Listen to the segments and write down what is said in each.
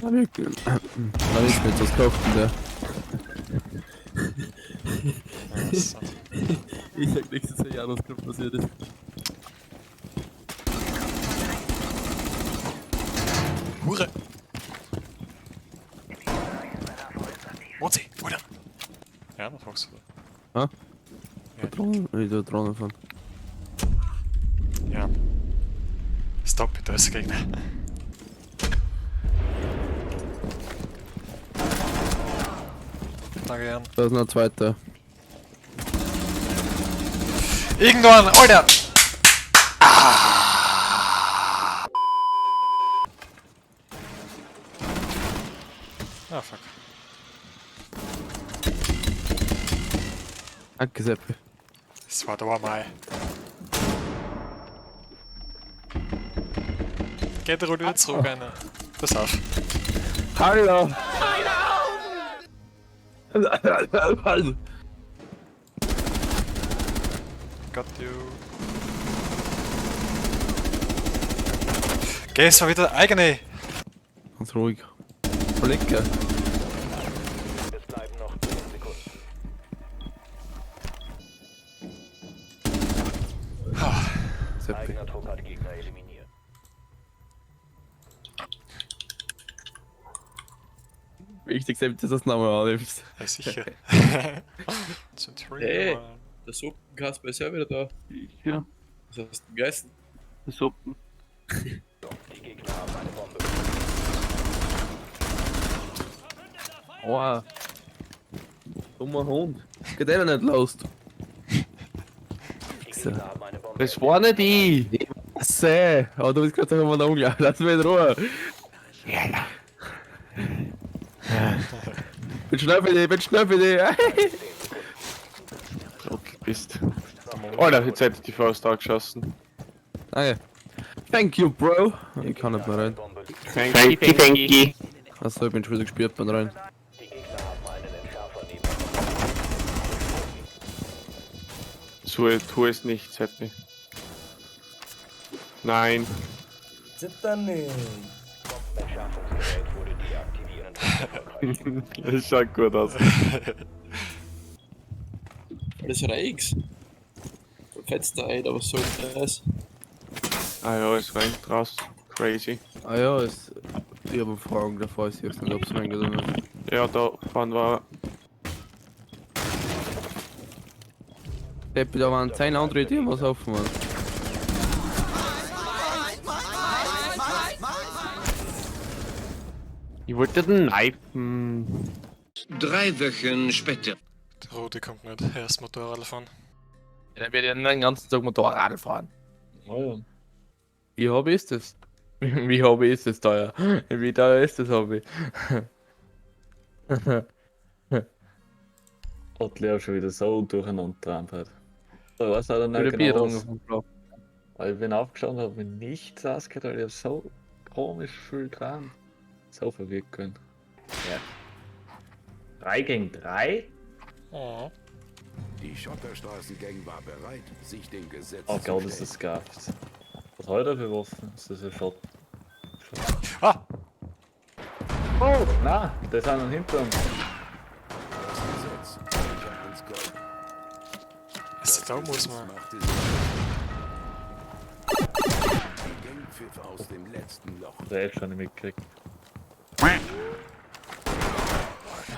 Na, wirklich. Na, ich bin jetzt was kauft denn der? Ich sag nichts, dass ja Janus gerade passiert ist. Hure! Mozi, Bruder! Ja, noch hochst du. Ah? Ja, Drohne? Ich da Drohne fahren. ja. Stop, da ist der Gegner. Danke, Jan. Da ist noch ein zweiter. Irgendwann, Alter! Ah! Ah, fuck. Danke, Seppi. Das war da mal. Geht der Rudi wieder zurück, einer. Pass auf. Hallo! Got you. Okay, es war wieder eigene. Ganz ruhig. Blicke. Es bleiben noch 10 Sekunden. Seppi. Eigener Trupp hat Gegner eliminiert. Wichtig, Seppi, dass du das nochmal annimmst. Ja, sicher. Centurion. Hey. Der Suppenkasper ist ja wieder da. Ja, Was hast du denn gegessen? die Suppen. Die Gegner haben eine Bombe. Aua. Dummer Hund. Geht eh noch nicht los. Die Gegner haben eine Bombe. Das war nicht ich. Ich aber du bist gerade so jemand umgelaufen. Lass mich in Ruhe. Bin schnell für dich, bin schnell für dich. Trottel bist. Alter, jetzt hätte ich die Faust angeschossen. Danke. Thank you, Bro. Ich kann nicht mehr rein. Bombe. Thank you, thank you. Achso, ich bin schon wieder gespielt, bin rein. Die Gegner haben einen Entschärfer neben So, tu es nicht, Seppi. Nein. Bombenentschärfungsgerät wurde deaktiviert. Erfolgreich. Das schaut gut aus. Alles Reichs. Fetzt da ein, aber was soll denn das? Ah ja, es rennt raus. Crazy. Ah ja, es, ich habe Fragen davor, ich weiß nicht, ob es reingeht oder nicht. Ja, da vorne war. Seppi, da waren 10 andere, die haben was offen waren. Ich wollte den kneifen. 3 Wochen später. Der Rudi kommt nicht. Er ist Motorrad fahren. Ja, dann werde ich den ganzen Tag Motorrad fahren. Oh ja. Wie Hobby ist das? Wie Hobby ist das teuer? Wie teuer ist das Hobby? Hat Leo schon wieder so durcheinander geträumt heute. Da weiß auch Wieder nicht Bier genau was. getrunken vom Klo. Aber ich bin aufgestanden, habe mir nichts ausgehört, weil ich hab so komisch viel geträumt. So verwirrt können. Ja. 3 gegen 3? Oh. Die Schotterstraßengang war bereit, sich dem Gesetz Oh zu Gott, ist stellen. das gaft. Was hat er für Waffen? Ist das ein Shot? Ah! Oh! Nein, da ist einer hinter uns. Das Gesetz sicher ans Gold. Also da muss man. Machte sich. Die Gang pfiff aus dem letzten Loch. Der hat schon nicht mitgekriegt.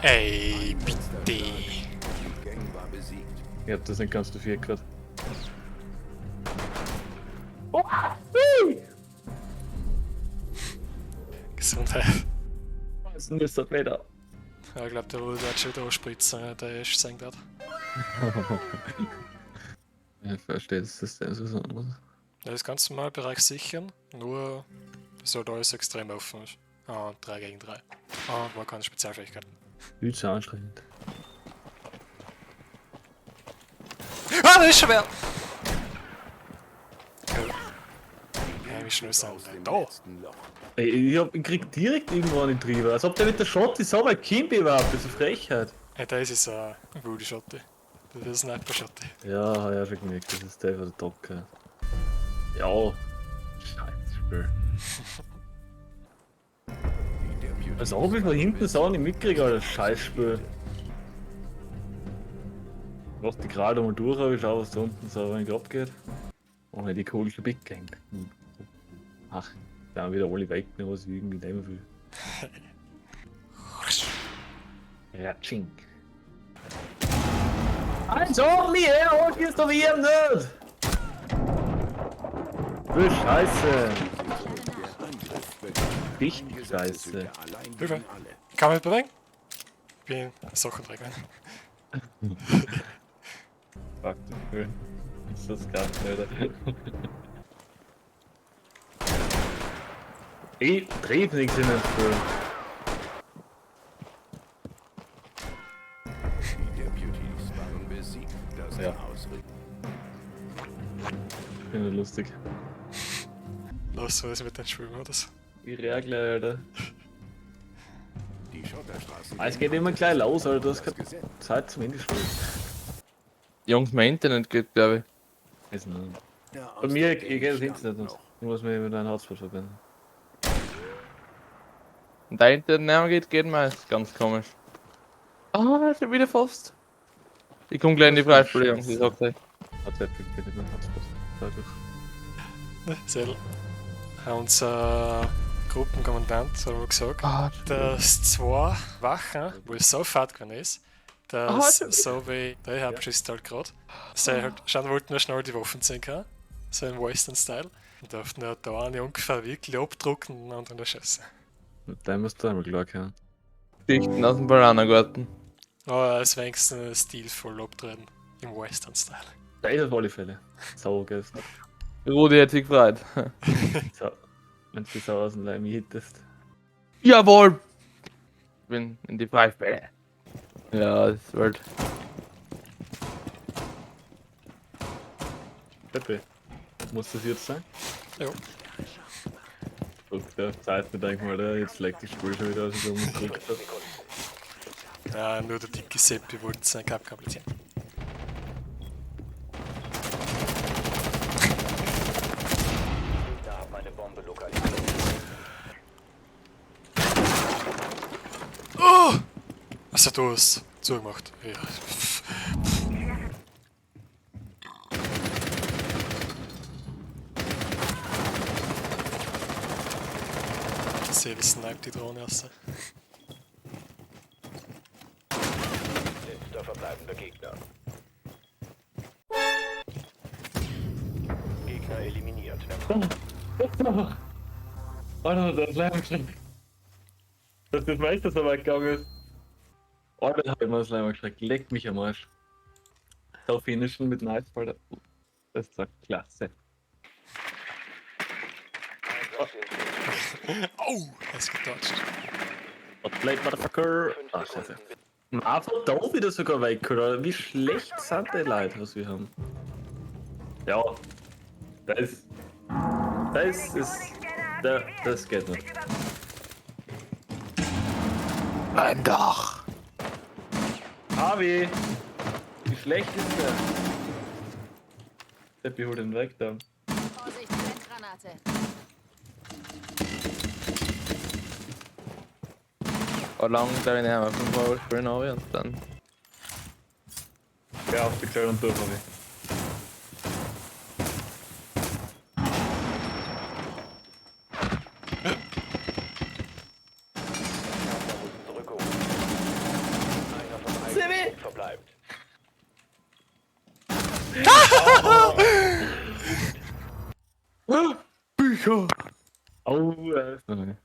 Ey, bitte. Die Gang war besiegt. Ich hab das nicht ganz dafür gehört. Gesundheit. Was ist denn das wieder? Ja, ich glaube, der Rudi hat schon wieder anspritzen, der ist senkt hat. Ich verstehe das System ist was anderes. Ja, das ganz normal Bereich sichern, nur dass halt alles extrem offen ist. Ah, 3 gegen 3. Ah, war keine Spezialfähigkeiten. Viel zu anstrengend. Ah, da ist schon wer! Ja, wie schnell sind Aus wir dem da? letzten Loch. Ey, ich krieg direkt irgendwo einen drüber. Als ob der mit der Shot so weit kommt überhaupt. Das ist eine Frechheit. Ey, das ist ein wilde Schotte. Das ist ein Sniper-Schotte. Ja, hab ich auch schon gemerkt. Das ist der von der Docke. Ja. Scheiß Spiel. Die Deputy Also hab ich von hinten so nicht mitgekriegt, Alter. Scheißspiel. Lass die gerade mal durch, aber ich schau, was da unten so ein wenig abgeht. Oh, die coole Big Gang. Ach, da haben wieder alle weggenommen, was ich irgendwie nehmen will. Ratsching. Ein Zombie, ey, oh, hier ist doch hier nicht! Du Scheiße! Der Angriff begann. Richtig Eingesetzte scheiße. Hütte allein Hilfe. gegen alle. Kann man mich bewegen? Bin Sachen drin. Fuck, du Ist das krass, Alter. Ich tref nichts in dem Spiel. Die Deputies waren besiegt. Das Ja. Chaos Finde ich lustig. Los, was ist mit den Schwimmern oder so? Ich reagiere, Alter. Die Schotterstraßen. Ah, es geht immer gleich los, Alter. Du hast Das keine Gesetz. Zeit zum Handy spielen. Jungs, mein Internet geht, glaube Ist nicht. Ja, Bei aus mir der ich geht das Gang Internet nicht. noch. Ich muss mich mit einem Hotspot verbinden. ich. Und dein Internet nicht mehr geht, geht meist. Ganz komisch. Ah, schon wieder fast. Ich komm gleich in die Freispiele, Jungs, ich sag's euch. WhatsApp verbindet mit Hotspot. Dadurch. Sel. Unser Gruppenkommandant hat wohl gesagt, Ah, dass zwei Wachen, wo es so fad gewesen ist, dass Ah, schon so wie der Herbst halt gerade, sie halt schon wollten nur schnell die Waffen ziehen können, so im Western-Style, und durften ja da eine ungefähr wirklich abdrucken und den anderen erschießen. Mit dem musst du einmal klar können. Geschichten aus dem Bananengarten. Aber es wenigstens stilvoll abtreten im Western-Style. Da ist auf alle Fälle. Sau, gell. Rudi hat sich gefreut. So. Wenn du die Sau aus dem Leim hittest. Jawohl! Ich bin in die Freispiele. Ja, das wird. Pepe. Muss das jetzt sein? Jo. Guck, der Zeit mit denk mal, oder? Jetzt leckt die Spur schon wieder, als ich so umgedrückt habe. Ja, nur der dicke Seppi wollte seinen Cup komplizieren. Gegner haben eine Bombe lokalisiert. Oh! Also du hast zugemacht. Ja. Seele sniped die Drohne raus. Letzter verbleibender Gegner. Gegner eliminiert. Alter, der Leim geschreckt. Dass das Meister so weit gegangen ist. Alter, hab ich mal das Leim geschreckt. Leck mich am Arsch. So finishen mit Knife, Alter. Das ist doch klasse. Einsatz in 10 Oh! Er ist gedodged. Outplayed, Motherfucker. 5 Ah, scheiße. Sekunden. Einfach da wieder sogar weg, oder? Wie schlecht sind die Leute, was wir haben? Ja. Das. Das ist. Das geht nicht. Ein Dach! Harvey! Wie schlecht ist der? Seppi holt den weg da. Vorsicht, Blendgranate. Aber lang glaube ich nicht mehr. 5 Euro spielen habe und dann. Ja, auf die Gesell und durch, Harvey. Partner muss zurückgeholt. Einer vom eigenen Team verbleibt. Bücher! Oh, er ist noch nicht.